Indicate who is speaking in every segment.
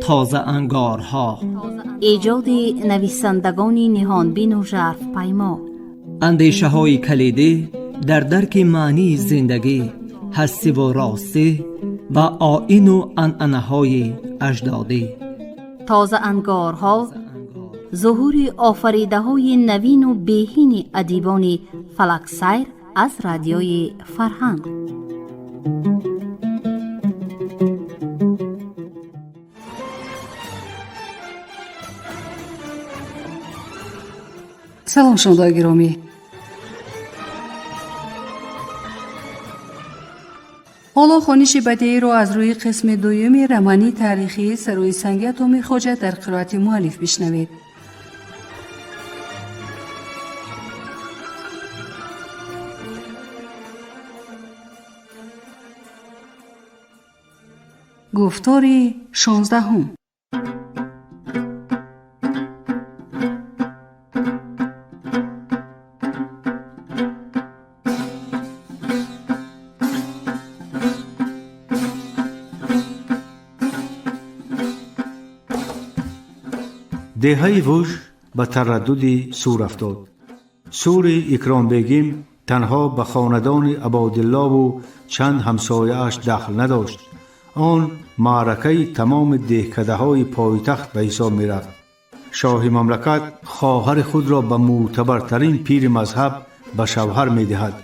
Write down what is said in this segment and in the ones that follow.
Speaker 1: Тозаангорҳо.
Speaker 2: Эҷоди нависандагони ниҳонбину жарфпаймо.
Speaker 1: Андешаҳои калидӣ дар дарки маънии зиндагӣ, ҳастиву ростӣ ва оину анъанаҳои аҷдодӣ.
Speaker 2: Тозаангорҳо, зуҳури офаридаҳои навину беҳини адибони фалаксайр аз Радиои Фарҳанг.
Speaker 3: Салом, шунавандаои гиромӣ. Ҳоло хониши бадеиро аз рӯи қисми дуюми романи таърихии Сарои санги атоми хоҷа дар қироати муаллиф бишнавед. Гуфтори 16-ум.
Speaker 4: Деҳаи Вуж ба тараддуди сур афтод. Сури Икромбегим танҳо ба хонадони Абодиллову чанд ҳамсояаш дахл надошт. Он маъракаи тамоми деҳкадаҳои пойтахт ба ҳисоб мерафт. Шоҳи мамлакат хоҳари худро ба мӯътабартарин пири мазҳаб ба шавҳар медиҳад.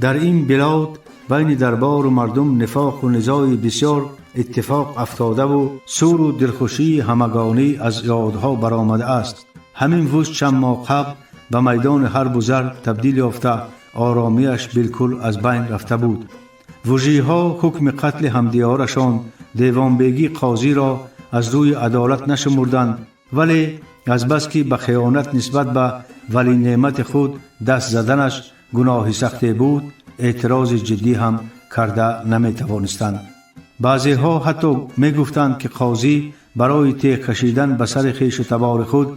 Speaker 4: Дар ин билод байни дарбору мардум нифоқу низои бисёр иттифоқ афтодаву суру дилхушии ҳамагонӣ аз ёдҳо баромадааст. Ҳамин вуз чанд моҳ қабл ба майдони ҳарбу зарб табдил ёфта, оромиаш билкул аз байн рафта буд. Вужиҳо ҳукми қатли ҳамдиёрашон Девонбегӣ қозиро аз рӯи адолат нашумурданд, вале азбаски ба хиёнат нисбат ба валинеъмати худ даст заданаш гуноҳи сахте буд, эътирози ҷиддӣ ҳам карда наметавонистанд. Баъзеҳо ҳатто мегуфтанд, ки қозӣ барои теғ кашидан ба сари хешу табори худ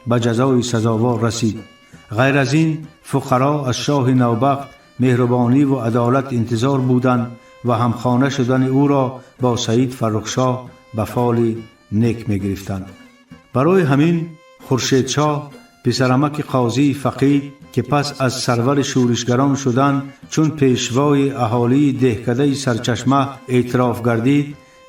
Speaker 4: ба ҷазои сазовор расид. Ғайр аз ин, фуқаро аз шоҳи навбахт меҳрубониву адолат интизор буданд ва ҳамхона шудани ӯро бо Саид Фаррухшоҳ ба фоли нек мегирифтанд. Барои ҳамин Хуршедшоҳ, писарамаки қозии фақид, ки пас аз сарвари шӯришгарон шудан чун пешвои аҳолии деҳкадаи Сарчашма эътироф гардид,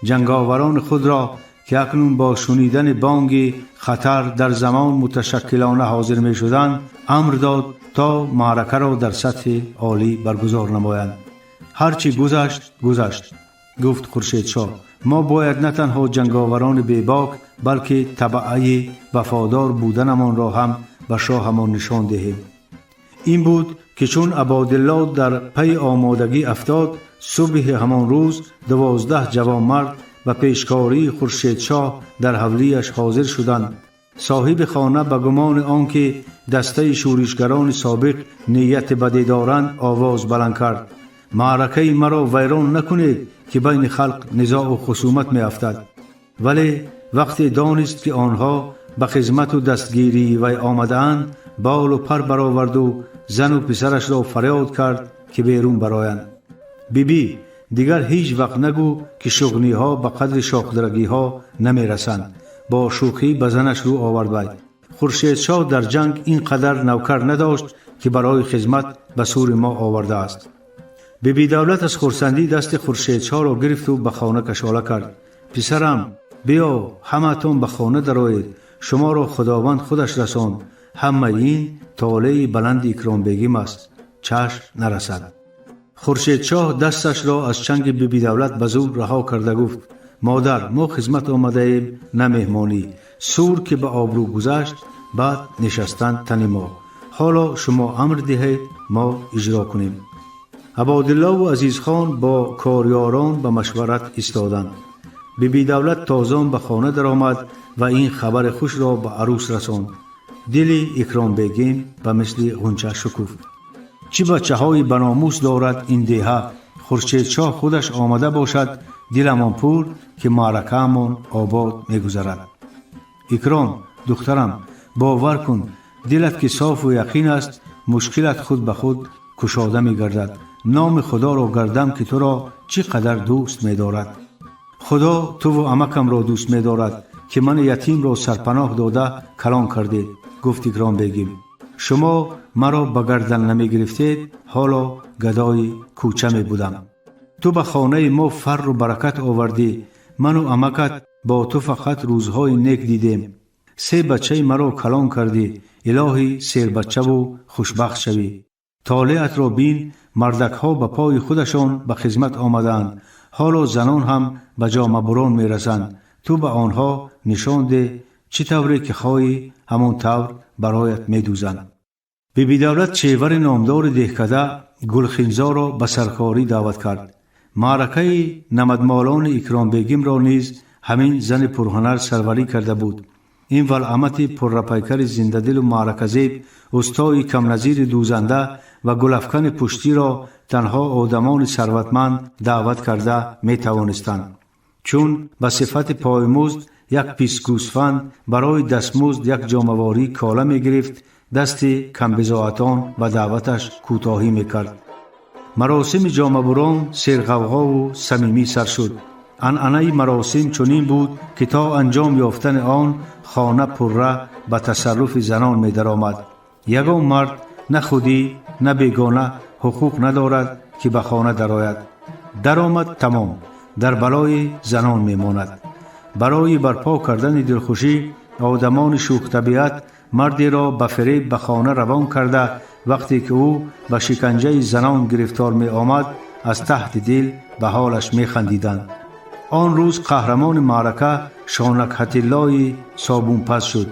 Speaker 4: ҷанговарони худро, ки акнун бо шунидани бонги хатар дар замон муташаккилона ҳозир мешуданд, амр дод, то маъракаро дар сатҳи олӣ баргузор намоянд. Ҳар чӣ гузашт, гузашт, гуфт Хуршедшоҳ. Мо бояд на танҳо ҷанговарони бебок, балки табаъаи вафодор буданамонро ҳам ба шоҳамон нишон диҳем. Ин буд, ки чун Абодилло дар пайи омодагӣ афтод, субҳи ҳамон рӯз 12 ҷавонмард ба пешкории Хуршедшоҳ дар ҳавлияш ҳозир шуданд. Соҳиби хона ба гумони он ки дастаи шӯришгарони собиқ нияти бадӣ доранд, овоз баланд кард: «Маъракаи маро вайрон накунед, ки байни халқ низоъу хусумат меафтад». Вале вақте донист, ки онҳо ба хизмату дастгирии вай омадаанд, болу пар бароварду зану писарашро фарёд кард, ки берун бароянд. «Бибӣ, дигар ҳеҷ вақт нагӯ, ки шуғниҳо ба қадри шохдарагиҳо намерасанд», бо шӯхӣ ба занаш рӯ овард вай. Хуршедшоҳ дар ҷанг ин қадар навкар надошт, ки барои хизмат ба сури мо овардааст. Бибидавлат аз хурсандӣ дасти Хуршедшоҳро гирифту ба хона кашола кард. «Писарам, биё, ҳамаатон ба хона дароед. Шуморо Худованд худаш расонд. Ҳамаи ин толеи баланди Икромбегим аст, чашм нарасад». Хуршедшоҳ дасташро аз чанги Бибидавлат ба зур раҳо карда гуфт: «Модар, мо хизмат омадаем, на меҳмонӣ. Сур ки ба обрӯ гузашт, баъд нишастан тани мо. Ҳоло шумо амр диҳед, мо иҷро кунем». Абодиллову Азизхон бо корёрон ба машварат истоданд. Бибидавлат тозон ба хона даромад ва ин хабари хушро ба арӯс расонд. Дили Икромбегим ба мисли ғунча шукуфт. Чӣ бачаҳои баномус дорад ин деҳа! Хуршедшоҳ худаш омада бошад, диламон пур, ки маъракаамон обод мегузарад. Икром, духтарам, бовар кун, дилат ки софу яқин аст, мушкилат худ ба худ кушода мегардад. Номи Худоро гардам, ки туро чӣ қадар дӯст медорад. Худо туву амакамро дӯст медорад. Ки мани ятимро сарпаноҳ дода калон кардед, гуфт Икромбегим. Шумо маро ба гардан намегирифтед, ҳоло гадои кӯча мебудам. Ту ба хонаи мо фарру баракат овардӣ. Ману амакат бо ту фақат рӯзҳои нек дидем. Се бачаи маро калон кардӣ. Илоҳӣ, сербачаву хушбахт шавӣ. Толеатро бин, мардакҳо ба пои худашон ба хизмат омадаанд. Ҳоло занон ҳам ба ҷомабурон мерасанд. Ту ба онҳо нишон деҳ, чӣ тавре ки хоҳӣ, ҳамон тавр бароят медӯзанд. Бибидавлат чевари номдори деҳкада Гулхинзоро ба саркорӣ даъват кард. Маъракаи намадмолони Икромбегимро низ ҳамин зани пурҳунар сарварӣ карда буд. Ин валъамати пуррапайкари зиндадилу маъраказеб, устои камназири дӯзанда ва гулафкани пуштиро танҳо одамони сарватманд даъват карда метавонистанд, чун ба сифати поймузд як пис гӯсфанд барои дастмузд як ҷомаворӣ кола мегирифт, дасти камбизоатон ба даъваташ кӯтоҳӣ мекард. Маросими ҷомабурон серғавғову самимӣ сар шуд. Анъанаи маросим чунин буд, ки то анҷом ёфтани он хона пурра ба тасарруфи занон медаромад. Ягон мард, на худӣ, на бегона, ҳуқуқ надорад, ки ба хона дарояд. Даромад, тамом, дар балои занон мемонад. Барои барпо кардани дилхушӣ одамони шӯхтабиат мардеро ба фиреб ба хона равон карда, вақте ки ӯ ба шиканҷаи занон гирифтор меомад, аз таҳти дил ба ҳолаш механдиданд. Он рӯз қаҳрамони маърака Шонакҳатиллои собунпаз шуд.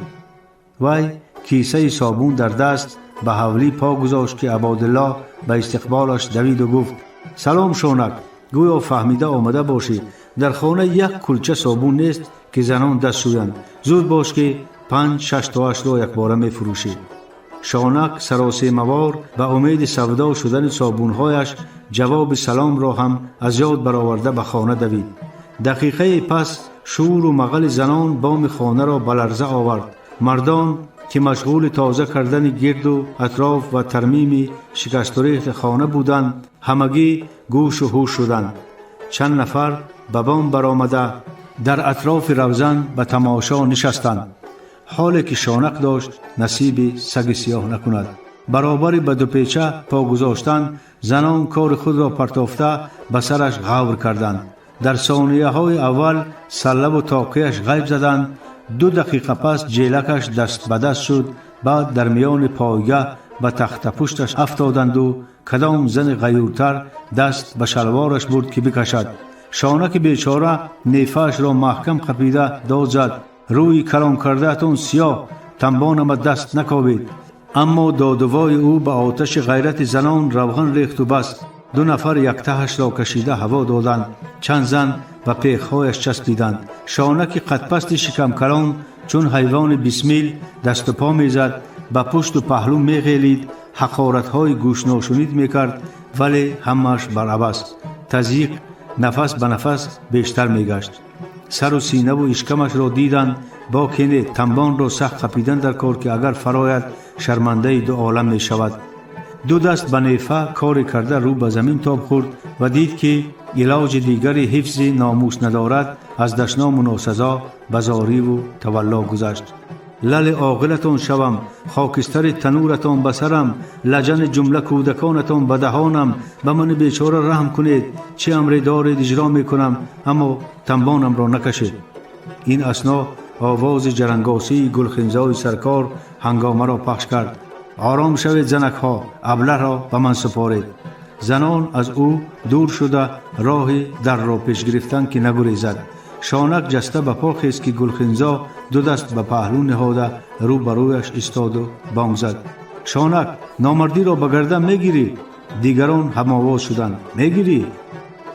Speaker 4: Вай кисаи собун дар даст ба ҳавлӣ по гузошт, ки Абодилло ба истиқболаш давиду гуфт: «Салом, Шонак! Гӯё фаҳмида омада бошӣ, дар хона як кулча собун нест, ки занон даст шӯянд. Зуд бош, ки панҷ шаш тоашро якбора мефурӯшӣ». Шонак саросемавор ба умеди савдо шудани собунҳояш ҷавоби саломро ҳам аз ёд бароварда ба хона давид. Дақиқае пас шӯру мағали занон боми хонаро ба ларза овард. Мардон, ки машғули тоза кардани гирду атроф ва тармими шикастурехти хона буданд, ҳамагӣ гӯшу ҳуш шуданд. Чанд нафар ба бом баромада, дар атрофи равзан ба тамошо нишастанд. Ҳоле ки Шонак дошт, насиби саги сиёҳ накунад. Баробари ба дупеча по гузоштан, занон кори худро партофта ба сараш ғавр карданд. Дар сонияҳои аввал саллаву тоқияш ғайб заданд. 2 дақиқа пас ҷелакаш даст ба даст шуд. Баъд дар миёни пойгаҳ ба тахтапушташ афтоданду кадом зани ғаюртар даст ба шалвораш бурд, ки бикашад. Шонаки бечора нефаашро маҳкам қапида дод зад: «Рӯи калон кардаатон сиёҳ, тамбонама даст накобед!» Аммо додувои ӯ ба оташи ғайрати занон равған рехту бас. Ду нафар яктаҳашро кашида ҳаво доданд. Чанд зан ба пехҳояш часпиданд. Шонаки қадпасти шикамкалон чун ҳайвони бисмил дасту по мезад, ба пушту паҳлӯ меғелид, ҳақоратҳои гӯшношунид мекард, вале ҳамааш баръабас. Тазйиқ нафас ба нафас бештар мегашт. Сару синаву ишкамашро диданд, бо кене тамбонро сахт қапидан дар кор, ки агар фарояд, шармандаи ду олам мешавад. Ду даст ба нефа коре карда, рӯ ба замин тоб хӯрд ва дид, ки илоҷи дигари ҳифзи номус надорад. Аз дашному носазо ба зориву тавалло гузашт: «Лали оғилатон шавам, хокистари танӯратон ба сарам, лаҷани ҷумла кӯдаконатон ба даҳонам, ба мани бечора раҳм кунед. Чӣ амре доред, иҷро мекунам, аммо тамбонамро накашед». Ин асно овози ҷарангосии Гулхинзои саркор ҳангомаро пахш кард: «Ором шавед, занакҳо, аблаҳро ба ман супоред». Занон аз ӯ дур шуда, роҳи дарро пеш гирифтанд, ки нагурезад. Шонак ҷаста ба по хест, ки Гулхинзо ду даст ба паҳлӯ ниҳода, рӯ ба рӯяш истоду бонг зад: «Шонак, номардиро ба гардан мегирӣ?» Дигарон ҳамовоз шуданд: «Мегирӣ?»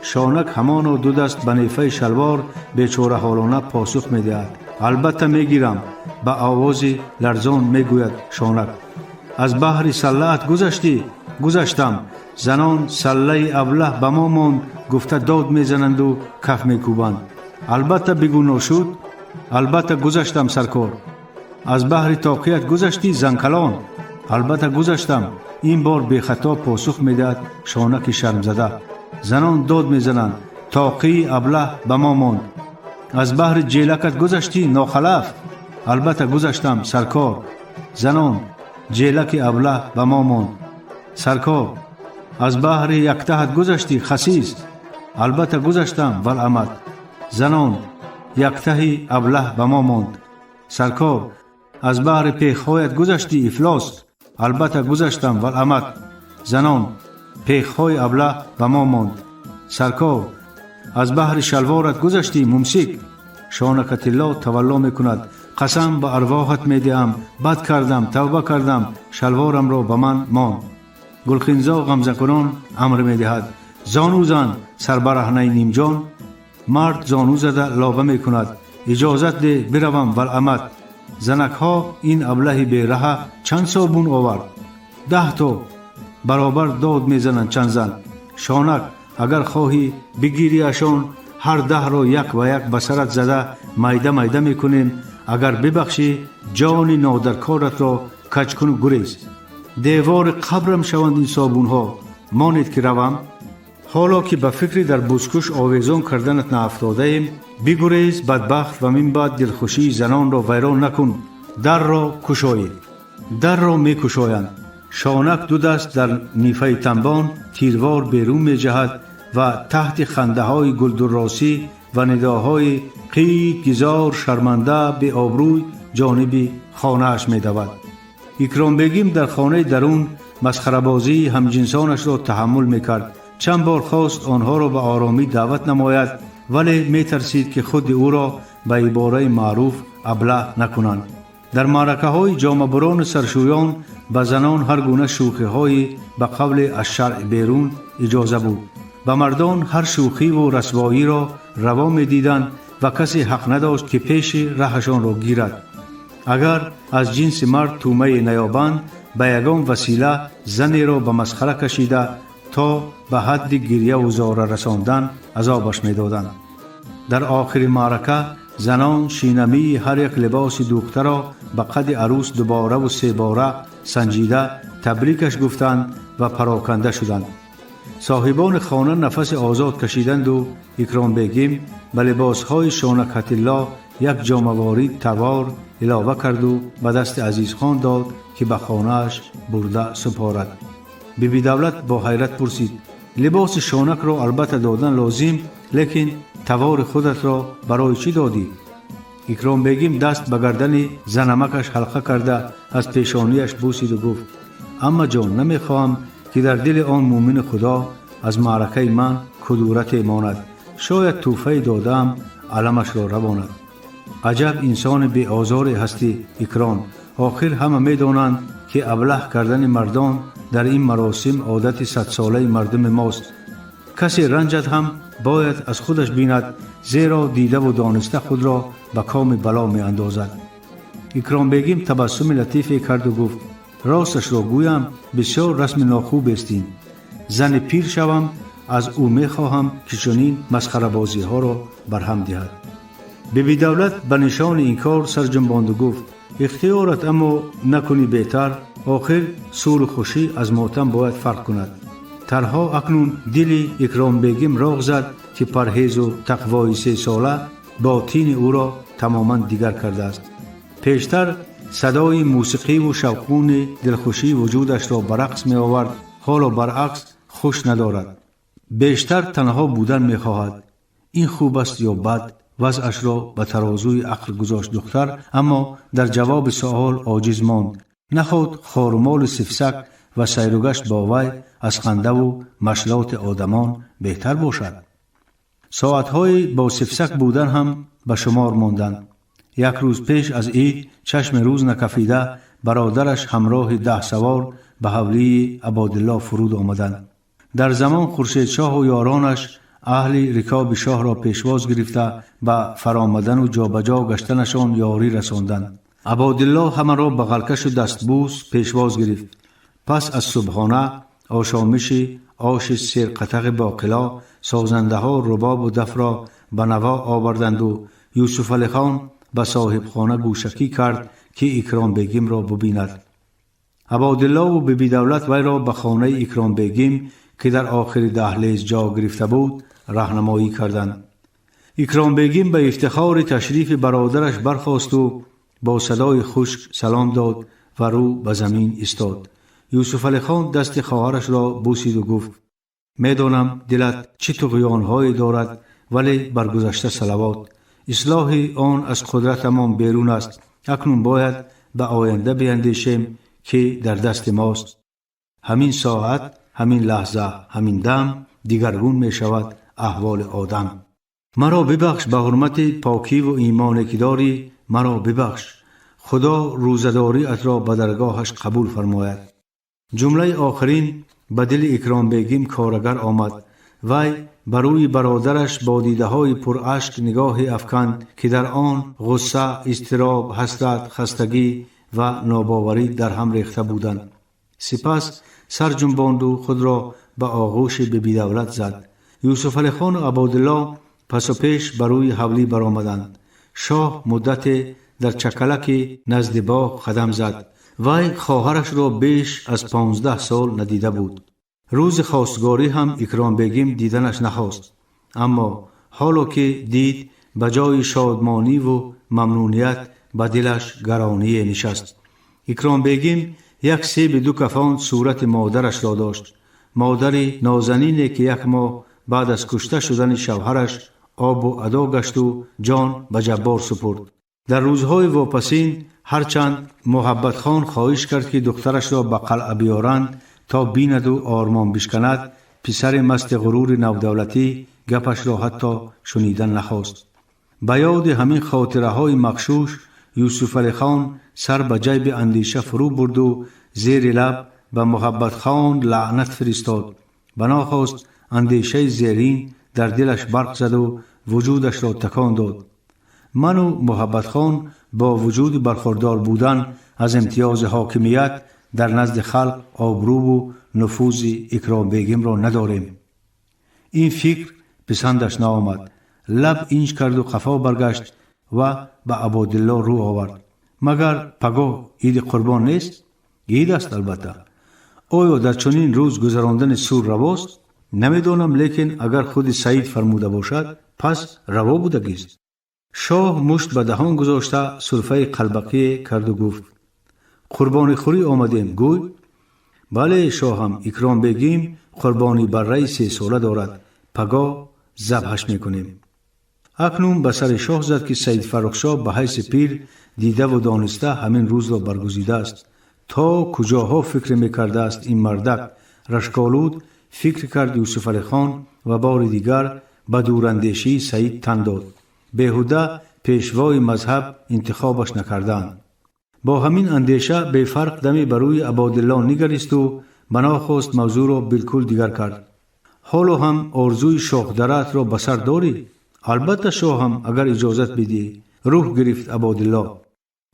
Speaker 4: Шонак ҳамоно ду даст ба нефаи шалвор бечораҳолона посух медиҳад: «Албатта мегирам». Ба овози ларзон мегӯяд Шонак: «Аз баҳри саллаат гузаштӣ?» «Гузаштам». Занон «Саллаи аблаҳ ба мо монд» гуфта дод мезананду каф мекӯбанд. «Албатта бигӯ, ношуд». «Албатта гузаштам, саркор». «Аз баҳри тоқият гузаштӣ, занкалон?» «Албатта гузаштам», ин бор бехато посух медиҳад Шонаки шармзада. Занон дод мезананд: «Тоқии аблаҳ ба мо монд». Аз баҳри ҷелакат гузаштӣ, нохалаф? Албатта гузаштам, саркор. Занон, ҷелаки аблаҳ ба мо монд. Саркор, аз баҳри яктаҳат гузаштӣ, хасис? Албатта гузаштам, валамат. Занон, яктаҳи аблаҳ ба мо монд. Саркор, аз баҳри пехҳоят гузаштӣ, ифлос? Албатта гузаштам, валамат. Занон, пехҳои аблаҳ ба мо монд. Саркор, аз баҳри шалворат гузаштӣ, мумсик? Шонакатилло тавалло мекунад: қасам ба арвоҳат медиҳам, бад кардам, тавба кардам, шалворамро ба ман мон. Гулхинзо ғамзакунон амр медиҳад: зону зан, сарбараҳнаи нимҷон. Мард зону зада лоба мекунад: иҷозат де, биравам, валамат. Занакҳо, ин аблаҳи бераҳа чанд собун овард? 10 то. Баробар дод мезананд чанд зан. Шонак, агар хоҳӣ бигириашон, ҳар 10-ро як ба як ба сарат зада майда майда мекунем. Агар бибахшӣ, ҷони нодаркоратро каҷкуну гурез. Девори қабрам шаванд ин собунҳо, монед ки равам. Ҳоло ки ба фикри дар бузкуш овезон карданат наафтодаем, бигурез, бадбахт, ва минбаъд дилхушии занонро вайрон накун. Дарро кушоед. Дарро мекушоянд. Шонак ду даст дар нифаи тамбон тирвор берун меҷаҳад ва таҳти хандаҳои гулдурросӣ ва нидоҳои қит, гизор, шарманда, беобрӯй ҷониби хонааш медавад. Икромбегим дар хонаи дарун масхарабозии ҳамҷинсонашро таҳаммул мекард. Чанд бор хост онҳоро ба оромӣ даъват намояд, вале метарсид, ки худи ӯро ба ибораи маъруф аблаҳ накунанд. Дар маъракаҳои ҷомабурону саршӯён ба занон ҳар гуна шӯхиҳои ба қавли аз шаръ берун иҷоза буд. Ба мардон ҳар шӯхиву расвоиро раво медиданд ва касе ҳақ надошт, ки пеши раҳашонро гирад. Агар аз ҷинси мард тӯмае наёбанд, ба ягон васила занеро ба масхара кашида то ба ҳадди гирьяву зора расондан азобаш медоданд. Дар охири маърака занон шинамии ҳар як либоси духтаро ба қадди арӯс дубораву себора санҷида табрикаш гуфтанд ва пароканда шуданд. Соҳибони хона нафаси озод кашиданду Икромбегим ба либосҳои Шонакатилло як ҷомаворӣ тавор илова карду ба дасти Азизхон дод, ки ба хонааш бурда супорад. Бибидавлат бо ҳайрат пурсид: либоси Шонакро албатта додан лозим, лекин тавори худатро барои чӣ додӣ? Икромбегим даст ба гардани занамакаш ҳалқа карда аз пешонияш бусиду гуфт: аммаҷон, намехоҳам, ки дар дили он мӯмини худо аз маъракаи ман кудурате монад. Шояд тӯҳфае додаам аламашро равонад. Аҷаб инсони беозоре ҳастӣ, Икром. Охир ҳама медонанд, ки аблаҳ кардани мардон дар ин маросим одати садсолаи мардуми мост. Касе ранҷад ҳам бояд аз худаш бинад, зеро дидаву дониста худро ба коми бало меандозад. Икромбегим табассуми латифе карду гуфт: росташро гӯям, бисёр расми нохубест ин. Зани пир шавам, аз ӯ мехоҳам, ки чунин масхарабозиҳоро барҳам диҳад. Бибидавлат ба нишони инкор сарҷунбонду гуфт: ихтиёрат, аммо накунӣ беҳтар. Охир суру хушӣ аз мотам бояд фарқ кунад. Тарҳо акнун дили Икромбегим роғ зад, ки парҳезу тақвои сесола ботини ӯро тамоман дигар кардааст. Пештар садои мусиқиву шавқуни дилхушии вуҷудашро ба рақс меовард, ҳоло баръакс хуш надорад. Бештар танҳо будан мехоҳад. Ин хуб аст ё бад, вазъашро ба тарозуи ақл гузошт духтар, аммо дар ҷавоби суол оҷиз монд. Наход хорумоли сифсак ва сайругашт бо вай аз хандаву машлоти одамон беҳтар бошад. Соатҳои бо сифсак будан ҳам ба шумор монданд. Як рӯз пеш аз ид, чашми рӯз накафида, бародараш ҳамроҳи 10 савор ба ҳавлии Абодилло фуруд омаданд. Дар замон Хуршедшоҳу ёронаш аҳли рикоби шоҳро пешвоз гирифта ба фаромадану ҷобаҷо гаштанашон ёрӣ расонданд. Абодилло ҳамаро ба ғалкашу дастбӯс пешвоз гирифт. Пас аз субҳона, ошомиши оши серқатағи боқило, созандаҳо рубобу дафро ба наво оварданду Юсуфалихон ба соҳибхона гӯшакӣ кард, ки Икромбегимро бубинад. Абодиллову Бибидавлат вайро ба хонаи Икромбегим, ки дар охири даҳлез ҷо гирифта буд, раҳнамоӣ карданд. Икромбегим ба ифтихори ташрифи бародараш бархосту бо садои хушк салом дод ва рӯ ба замин истод. Юсуфалихон дасти хоҳарашро бусиду гуфт: «Медонам, дилат чӣ туғёнҳое дорад, вале бар гузашта салавот. Ислоҳи он аз қудратамон берун аст. Акнун бояд ба оянда биандешем, ки дар дасти мост. Ҳамин соат, ҳамин лаҳза, ҳамин дам дигаргун мешавад аҳволи одам. Маро бибахш, ба ҳурмати покиву имоне ки дорӣ, маро бибахш. Худо рӯзадориатро ба даргоҳаш қабул фармояд». Ҷумлаи охирин ба дили Икромбегим корагар омад. Вай ба рӯи бародараш бо дидаҳои пурашк нигоҳе афканд, ки дар он ғусса, изтироб, ҳасрат, хастагӣ ва нобоварӣ дар ҳам рехта буданд. Сипас сар ҷунбонду худро ба оғӯши Бибидавлат зад. Юсуфалихону Абодилло пасу пеш ба рӯи ҳавлӣ баромаданд. Шоҳ муддате дар чакалаки назди боғ қадам зад. Вай хоҳарашро беш аз 15 сол надида буд. Рӯзи хостгорӣ ҳам Икромбегим диданаш нахост, аммо ҳоло ки дид, ба ҷои шодмониву мамнуният ба дилаш гароние нишаст. Икромбегим як себи ду кафон сурати модарашро дошт, модари нозанине, ки як моҳ баъд аз кушта шудани шавҳараш обу адо гашту ҷон ба Ҷаббор супурд. Дар рӯзҳои вопасин ҳарчанд Муҳаббатхон хоҳиш кард, ки духтарашро ба қалъа биёранд, то бинаду ормон бишканад, писари масти ғурури навдавлатӣ гапашро ҳатто шунидан нахост. Ба ёди ҳамин хотираҳои мағшуш Юсуфалихон сар ба ҷайби андеша фурӯ бурду зери лаб ба Муҳаббатхон лаънат фиристод. Банохост андешаи зерин дар дилаш барқ заду вуҷудашро такон дод: «Ману Муҳаббатхон бо вуҷуди бархурдор будан аз имтиёзи ҳокимият, дар назди халқ обрӯву нуфузи Икромбегимро надорем». Ин фикр писандаш наомад. Лаб инҷ карду қафо баргашт ва ба Абодилло рӯ овард: «Магар пагоҳ Иди Қурбон нест?» «Ид аст, албатта. Оё дар чунин рӯз гузарондани сур равост?» «Намедонам, лекин агар худи Саид фармуда бошад, пас раво будагист». Шоҳ мушт ба даҳон гузошта, сурфаи қалбақие карду гуфт: «Қурбонихӯрӣ омадем, гӯй?» «Бале, шоҳам, Икромбегим қурбони барраи сесола дорад, пагоҳ забҳаш мекунем». Акнун ба сари шоҳ зад, ки Саид Фаррухшоҳ ба ҳайси пир дидаву дониста ҳамин рӯзро баргузидааст. То куҷоҳо фикр мекардааст ин мардак? Рашколуд фикр кард Юсуфалихон ва бори дигар ба дурандешии Саид тан дод. Беҳуда пешвои мазҳаб интихобаш накардаанд. Бо ҳамин андеша бефарқ даме ба рӯи Абодилло нигаристу банохост мавзӯъро билкул дигар кард: «Ҳоло ҳам орзуи шоҳдараатро ба сар дорӣ?» «Албатта, шоҳам, агар иҷозат бидиҳӣ». Рӯҳ гирифт Абодилло.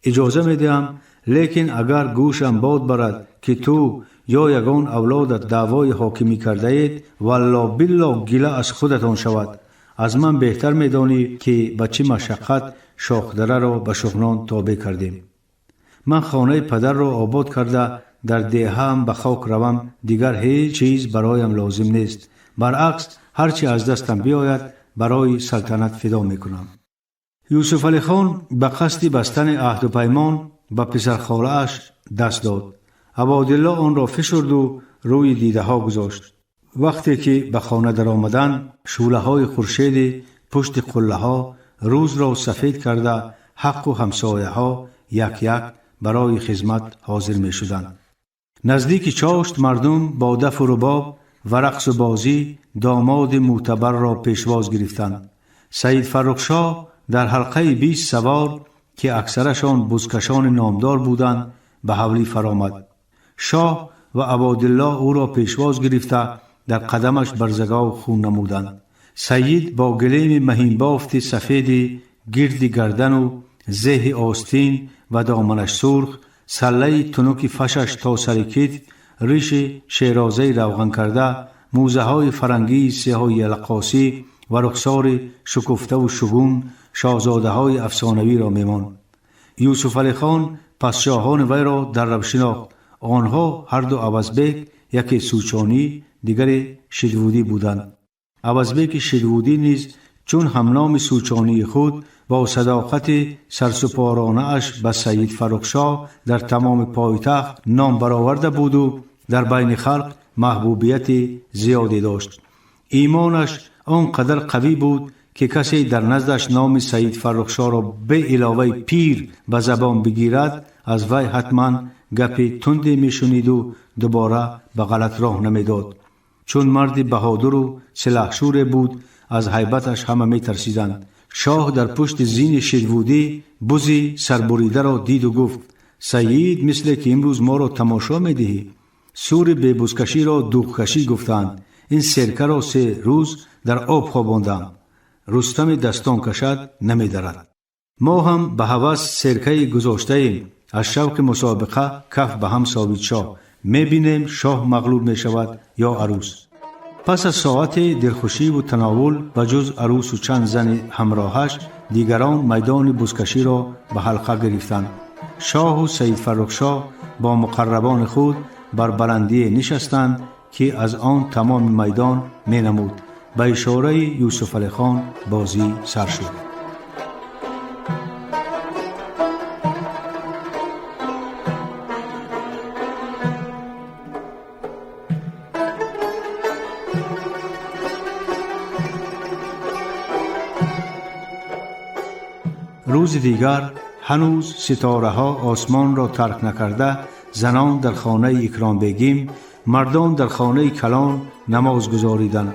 Speaker 4: «Иҷоза медиҳам, лекин агар гӯшам бод барад, ки ту ё ягон авлодат даъвои ҳокимӣ кардаед, валло билло гила аз худатон шавад. Аз ман беҳтар медонӣ, ки ба чӣ машаққат шохдараро ба Шуғнон тобеъ кардем. Ман хонаи падарро обод карда, дар деҳаам ба хок равам, дигар ҳеҷ чиз бароям лозим нест. Баръакс, ҳар чӣ аз дастам биёяд, барои салтанат фидо мекунам». Юсуфалихон ба қасди бастани аҳду паймон ба писархолааш даст дод. Абодилло онро фишурду рӯи дидаҳо гузошт. Вақте ки ба хона даромаданд, шӯълаҳои хуршеди пушти қуллаҳо рӯзро сафед карда, ҳаққу ҳамсояҳо як як барои хизмат ҳозир мешуданд. Наздики чошт мардум бо дафу рубоб ва рақсу бозӣ домоди мӯътабарро пешвоз гирифтанд. Саид Фаррухшоҳ дар ҳалқаи 20 савор, ки аксарашон бузкашони номдор буданд, ба ҳавлӣ фаромад. Шоҳ ва Абодилло ӯро пешвоз гирифта, дар қадамаш барзагов хун намуданд. Саид бо гилеми маҳинбофти сафеди гирди гардану зеҳи остин ва доманаш сурх, саллаи тунуки фашаш то сари китф, риши шерозаи равғанкарда, мӯзаҳои фарангии сиёҳи ялақосӣ ва рухсори шукуфтаву шугун шоҳзодаҳои афсонавиро мемонд. Юсуфалихон пасшоҳони вайро дар рав шинохт. Онҳо ҳарду Авазбек, яке сучонӣ, дигаре шидвудӣ буданд. Авазбеки шидвудӣ низ Чун ҳамноми сӯчонии худ бо садоқати сарсупоронааш ба Саид Фаррухшоҳ дар тамоми пойтахт ном бароварда буду дар байни халқ маҳбубияти зиёде дошт. Имонаш он қадар қавӣ буд, ки касе дар наздаш номи Саид Фаррухшоҳро беиловаи пир ба забон бигирад, аз вай ҳатман гапи тунде мешуниду дубора ба ғалат роҳ намедод. Чун марди баҳодуру силаҳшӯре буд, аз ҳайбаташ ҳама метарсиданд. Шоҳ дар пушти зини ширвудӣ бузи сарбуридаро диду гуфт: «Саид, мисле ки имрӯз моро тамошо медиҳӣ. Сури бебузкаширо дуғкашӣ гуфтаанд. Ин серкаро 3 рӯз дар об хобондам. Рустами дастон кашад, намедарад. Мо ҳам ба ҳавас серкаи гузоштаем.» Аз шавқи мусобиқа каф ба ҳам совид шоҳ. «Мебинем, шоҳ мағлуб мешавад ё арӯс.» Пас аз соате дилхушиву тановул, ба ҷуз арӯсу чанд зани ҳамроҳаш, дигарон майдони бузкаширо ба ҳалқа гирифтанд. Шоҳу Саид Фаррухшоҳ бо муқаррабони худ бар баландие нишастанд, ки аз он тамоми майдон менамуд. Ба ишораи Юсуфалихон бозӣ сар шуд. Рӯзи дигар, ҳанӯз ситораҳо осмонро тарк накарда, занон дар хонаи Икромбегим, мардон дар хонаи калон намоз гузориданд.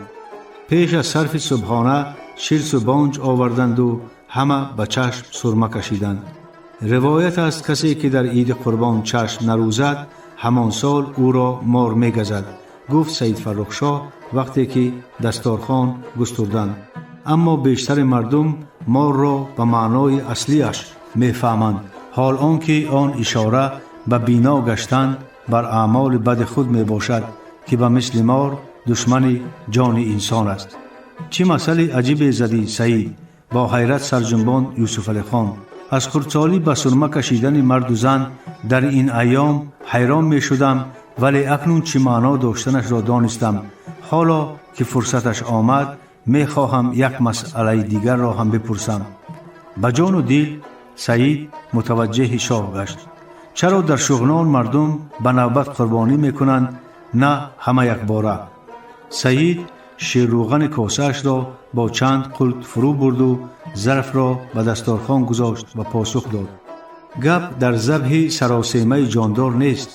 Speaker 4: Пеш аз сарфи субҳона ширсу бонҷ оварданду ҳама ба чашм сурма кашиданд. Ривоят аст, касе ки дар иди қурбон чашм нарӯзад, ҳамон сол ӯро мор мегазад, гуфт Саид Фаррухшоҳ, вақте ки дасторхон густурданд. Аммо бештари мардум морро ба маънои аслиаш мефаҳманд, ҳол он ки он ишора ба бино гаштан бар аъмоли бади худ мебошад, ки ба мисли мор душмани ҷони инсон аст. «Чӣ масъали аҷибе задӣ, Саид!» бо ҳайрат сарҷунбон Юсуфалихон. «Аз хурдсолӣ ба сурма кашидани марду зан дар ин айём ҳайрон мешудам, вале акнун чӣ маъно доштанашро донистам. Ҳоло ки фурсаташ омад, мехоҳам як масъалаи дигарро ҳам бипурсам.» Ба ҷону дил Саид мутаваҷҷеҳи шоҳ гашт. «Чаро дар Шуғнон мардум ба навбат қурбонӣ мекунанд, на ҳама якбора?» Саид ширрӯғани косаашро бо чанд қулт фурӯ бурду зарфро ба дасторхон гузошт ва посух дод: «Гап дар забҳи саросемаи ҷондор нест.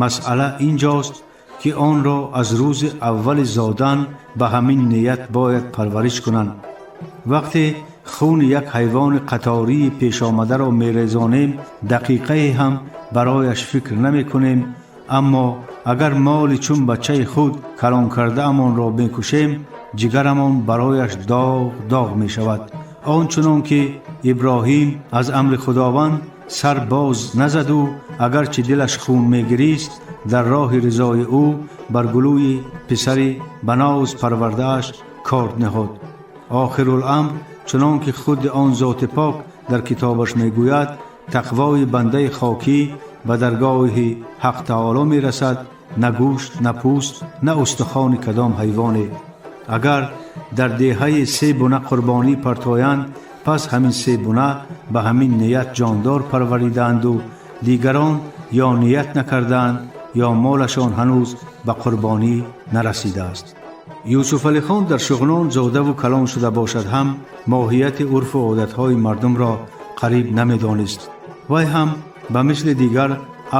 Speaker 4: Масъала ин ҷост, ки онро аз рӯзи аввали зодан ба ҳамин ният бояд парвариш кунанд. Вақте хуни як ҳайвони қатории пешомадаро мерезонем, дақиқае ҳам барояш фикр намекунем, аммо агар моли чун бачаи худ калон кардаамонро мекушем, ҷигарамон барояш доғ доғ мешавад. Он чунон ки Иброҳим аз амри Худованд сар боз назаду, агарчи дилаш хун мегирист, дар роҳи ризои ӯ бар гулӯи писари ба ноз парвардааш корд ниҳод. Охируламр, чунон ки худи он зоти пок дар китобаш мегӯяд, тақвои бандаи хокӣ ба даргоҳи Ҳақ Таоло мерасад, на гӯшт, на пӯст, на устухони кадом ҳайвоне. Агар дар деҳаи се буна қурбонӣ партоянд, пас ҳамин се буна ба ҳамин ният ҷондор парваридаанду дигарон ё ният накардаанд, ё молашон ҳанӯз ба қурбонӣ нарасидааст.» Юсуфалихон дар Шуғнон зодаву калон шуда бошад ҳам, моҳияти урфу одатҳои мардумро қариб намедонист. Вай ҳам ба мисли дигар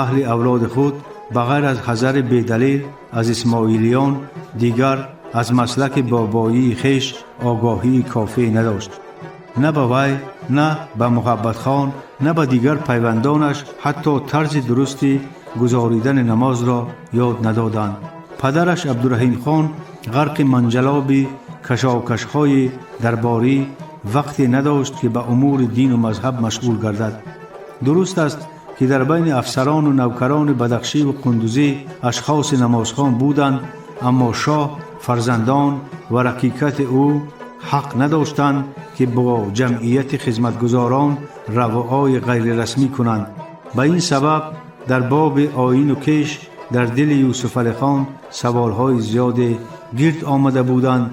Speaker 4: аҳли авлоди худ, ба ғайр аз ҳазари бедалил аз исмоилиён, дигар аз маслаки бобоии хеш огоҳии кофие надошт. На ба вай, на ба Муҳаббатхон, на ба дигар пайвандонаш ҳатто тарзи дурусти гузоридани намозро ёд надоданд. Падараш Абдураҳимхон ғарқи манҷалоби кашокашҳои дарборӣ вақте надошт, ки ба умури дину мазҳаб машғул гардад. Дуруст аст, ки дар байни афсарону навкарони бадахшиву қундузӣ ашхоси намозхон буданд, аммо шоҳ, фарзандон ва рақиқати ӯ ҳақ надоштанд, ки бо ҷамъияти хизматгузорон равоои ғайрирасмӣ кунанд. Ба ин сабаб дар боби оину кеш дар дили Юсуфалихон саволҳои зиёде гирд омада буданд,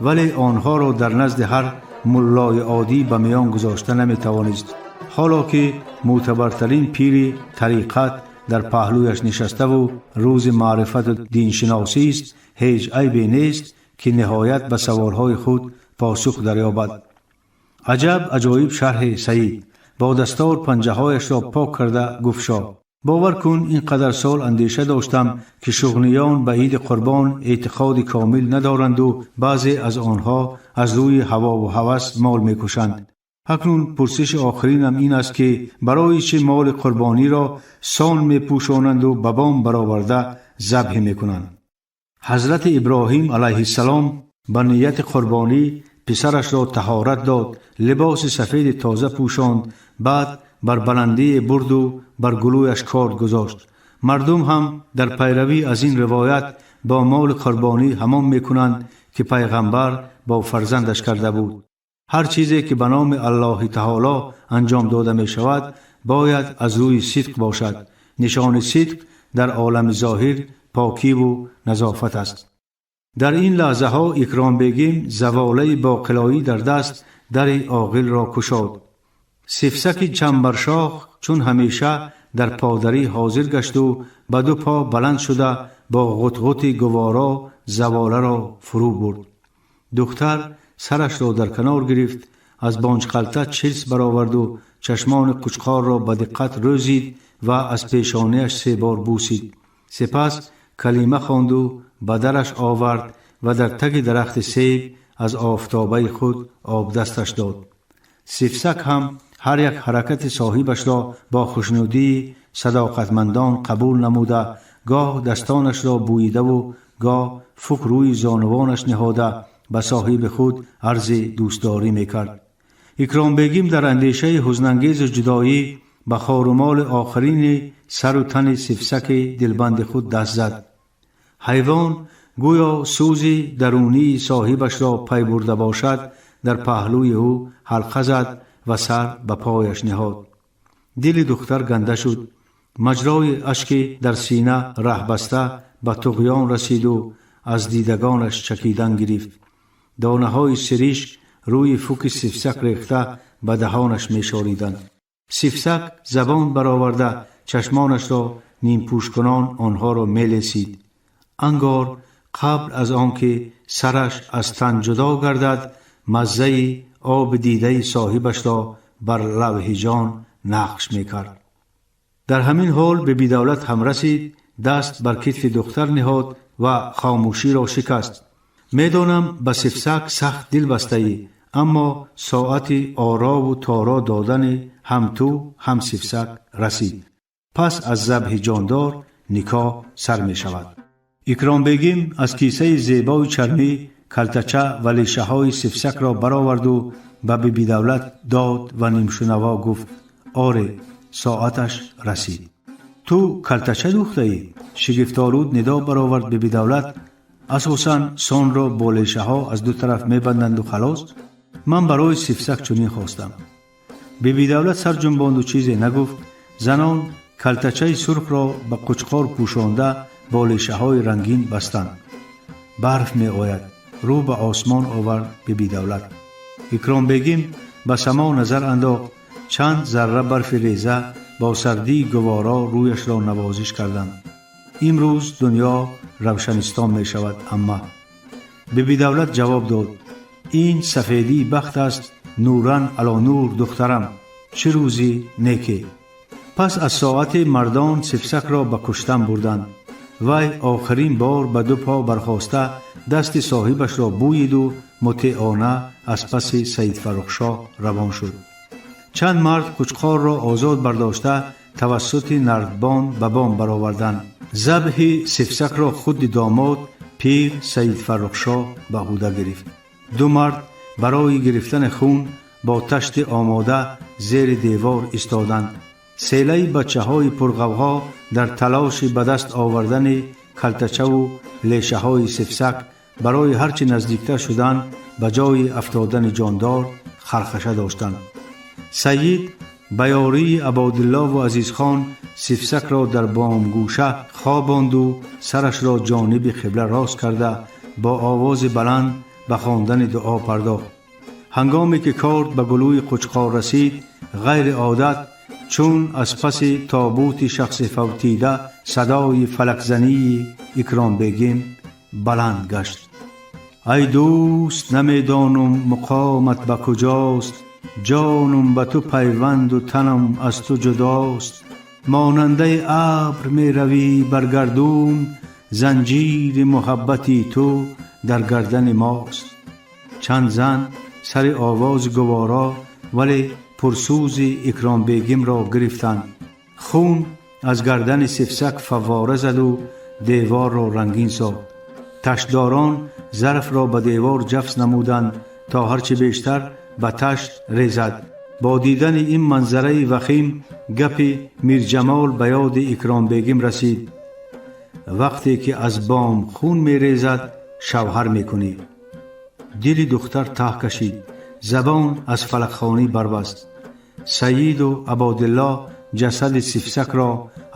Speaker 4: вале онҳоро дар назди ҳар муллои оддӣ ба миён гузошта наметавонист. Ҳоло ки мӯътабартарин пири тариқат дар паҳлӯяш нишаставу рӯзи маърифату диншиносист, ҳеҷ айбе нест, ки ниҳоят ба саволҳои худ посух дарёбад. Аҷаб аҷоиб шарҳи Саид! Бо дастор панҷаҳояшро пок карда гуфт шоҳ: бовар кун, ин қадар сол андеша доштам, ки шуғниён ба иди қурбон эътиқоди комил надоранду баъзе аз онҳо аз рӯи ҳавову ҳавас мол мекушанд. Акнун пурсиши охиринам ин аст, ки барои чӣ моли қурбониро сон мепӯшонанду ба бом бароварда забҳ мекунанд? Ҳазрати Иброҳим алайҳиссалом ба нияти қурбонӣ писарашро таҳорат дод, либоси сафеди тоза пӯшонд, баъд бар баландие бурду бар гулӯяш корд гузошт. Мардум ҳам дар пайравӣ аз ин ривоят бо моли қурбонӣ ҳамон мекунанд, ки пайғамбар бо фарзандаш карда буд. Ҳар чизе ки ба номи Аллоҳи таоло анҷом дода мешавад, бояд аз рӯи сидқ бошад. Нишони сидқ дар олами зоҳир покиву назофат аст. Дар ин лаҳзаҳо Икромбегим заволаи боқилоӣ дар даст дари оғилро кушод. Сифсаки чамбаршох чун ҳамеша дар подарӣ ҳозир гашту ба ду по баланд шуда, бо ғутғути гуворо заволаро фурӯ бурд. Духтар сарашро дар канор гирифт, аз бонҷқалта чилс бароварду чашмони қучқорро ба диққат рӯзид ва аз пешониаш се бор бусид. Сипас калима хонду ба дараш овард ва дар таги дарахти себ аз офтобаи худ обдасташ дод. Сифсак ҳам ҳар як ҳаракати соҳибашро бо хушнудии садоқатмандон қабул намуда, гоҳ дастонашро бӯидаву гоҳ фук рӯи зонувонаш ниҳода, ба соҳиби худ арзи дӯстдорӣ мекард. Икромбегим дар андешаи ҳузнангези ҷудоӣ ба хорумоли охирини сару тани сифсаки дилбанди худ даст зад. Ҳайвон гӯё сӯзи дарунии соҳибашро пай бурда бошад, дар паҳлӯи ӯ ҳалқа зад ва сар ба пояш ниҳод. Дили духтар ганда шуд. Маҷрои ашки дар сина раҳбаста ба туғён расиду аз дидагонаш чакидан гирифт. Донаҳои сиришк рӯи фуки сифсак рехта, ба даҳонаш мешориданд. Сифсак забон бароварда, чашмонашро нимпӯшкунон онҳоро мелесид. Ангор қабл аз он ки сараш аз тан ҷудо гардад, маззаи оби дидаи соҳибашро бар лавҳи ҷон нақш мекард. Дар ҳамин ҳол Бибидавлат ҳам расид, даст бар китфи духтар ниҳод ва хомӯширо шикаст: медонам, ба сифсак сахт дил бастаӣ, аммо соати орову торо додани ҳам ту, ҳам сифсак расид. Пас аз забҳи ҷондор никоҳ сар мешавад. Икромбегим аз кисаи зебои чармӣ калтача ва лешаҳои сифсакро бароварду ба Бибидавлат дод ва нимшунаво гуфт: оре, соаташ расид. Ту калтача дӯхтаӣ? Шигифтолуд нидо баровард Бибидавлат. Асосан сонро бо лешаҳо аз ду тараф мебанданду халос. Ман барои сифсак чунин хостам. Бибидавлат сар ҷунбонду чизе нагуфт. Занон калтачаи сурхро ба қучқор пӯшонда, бо лешаҳои рангин бастанд. Барф меояд, рӯ ба осмон овард Бибидавлат. Икромбегим ба само назар андохт. Чанд зарра барфи реза бо сардии гуворо рӯяшро навозиш карданд. Имрӯз дунё равшанистон мешавад, амма. Бибидавлат ҷавоб дод: ин сафедии бахт аст, нуран ало нур, духтарам, чӣ рӯзи неке! Пас аз соате мардон сифсакро ба куштан бурданд. Вай охирин бор ба ду по бархоста, дасти соҳибашро бӯиду мутеона аз паси Саидфаррухшоҳ равон шуд. Чанд мард қучқорро озод бардошта, тавассути нардбон ба бом бароварданд. Забҳи сифсакро худи домод, пир Саидфаррухшоҳ, ба ӯҳда гирифт. Ду мард барои гирифтани хун бо ташти омода зери девор истоданд. Селаи бачаҳои пурғавғо дар талоши ба даст овардани калтачаву лешаҳои сифсак барои ҳарчи наздиктар шудан ба ҷои афтодани ҷондор хархаша доштанд. Саид ба ёрии Абодиллову Азизхон сифсакро дар бомгӯша хобонду сарашро ҷониби қибла рост карда, бо овози баланд ба хондани дуо пардохт. Ҳангоме ки корд ба гулӯи қучқор расид, ғайри одат чун аз паси тобути шахси фавтида садои фалакзании Икромбегим баланд гашт. Ай дӯст, намедонум муқомат ба куҷост, ҷонум ба ту пайванду танам аз ту ҷудост. Монандаи абр меравӣ бар гардун, занҷири муҳаббати ту дар гардани мост. Чанд зан сари овози гуворо, вале пурсӯзи Икромбегимро гирифтанд. Хун аз гардани Сифсак фаввора заду деворро рангин сохт. Таштдорон зарфро ба девор ҷафс намуданд, то ҳарчи бештар ба ташт резад. Бо дидани ин манзараи вахим гапи Мирҷамол ба ёди Икромбегим расид: вақте ки аз бом хун мерезад, шавҳар мекунӣ. Дили духтар таҳ кашид, забон аз фалакхонӣ барбаст. Саиду Абодилло ҷасади Сифсакро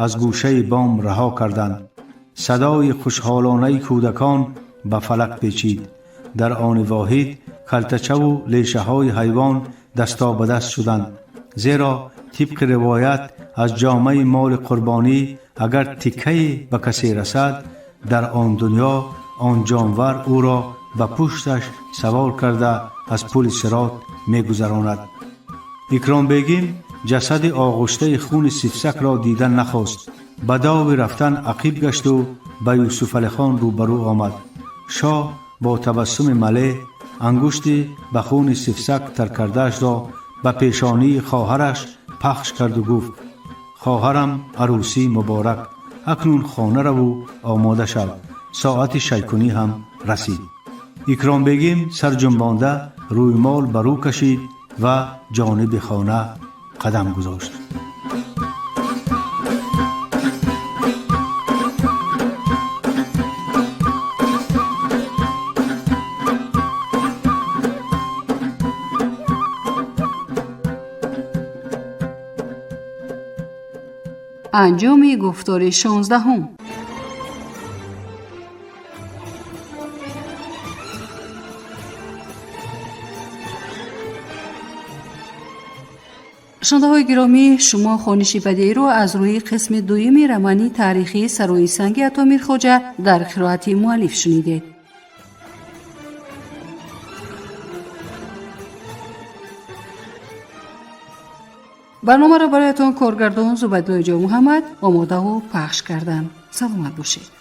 Speaker 4: аз гӯшаи бом раҳо карданд. Садои хушҳолонаи кӯдакон ба фалак печид. Дар они воҳид калтачаву лешаҳои ҳайвон дастобадаст шуданд, зеро тибқи ривоят аз ҷомаи моли қурбонӣ агар тиккае ба касе расад, дар он дунё он ҷонвар ӯро ба пушташ савор карда аз пули сирот мегузаронад. Икромбегим ҷасади оғуштаи хуни Сифсакро дидан нахост. Ба дови рафтан ақиб гашту ба Юсуфалихон рӯбарӯ омад. Шоҳ бо табассуми малеҳ ангушти ба хуни Сифсак тар кардаашро ба пешонии хоҳараш пахш карду гуфт: «Хоҳарам, арӯсӣ муборак! Акнун хона раву омода шав, соати шайкунӣ ҳам расид». Икромбегим сарҷунбонда рӯймол ба рӯ кашид ва ҷониби хона қадам гузошт.
Speaker 3: Анҷоми гуфтори 16-ум. Шунавандаҳои гиромӣ, шумо хониши бадеиро аз рӯи қисми дуюми романи таърихии «Сарои санги Ато Мирхоҷа» дар қироати муаллиф шунидед. Барномаро бароятон коргардон Зубайдуллои Ҷонмуҳаммад омодаву пахш карданд. Саломат бошед.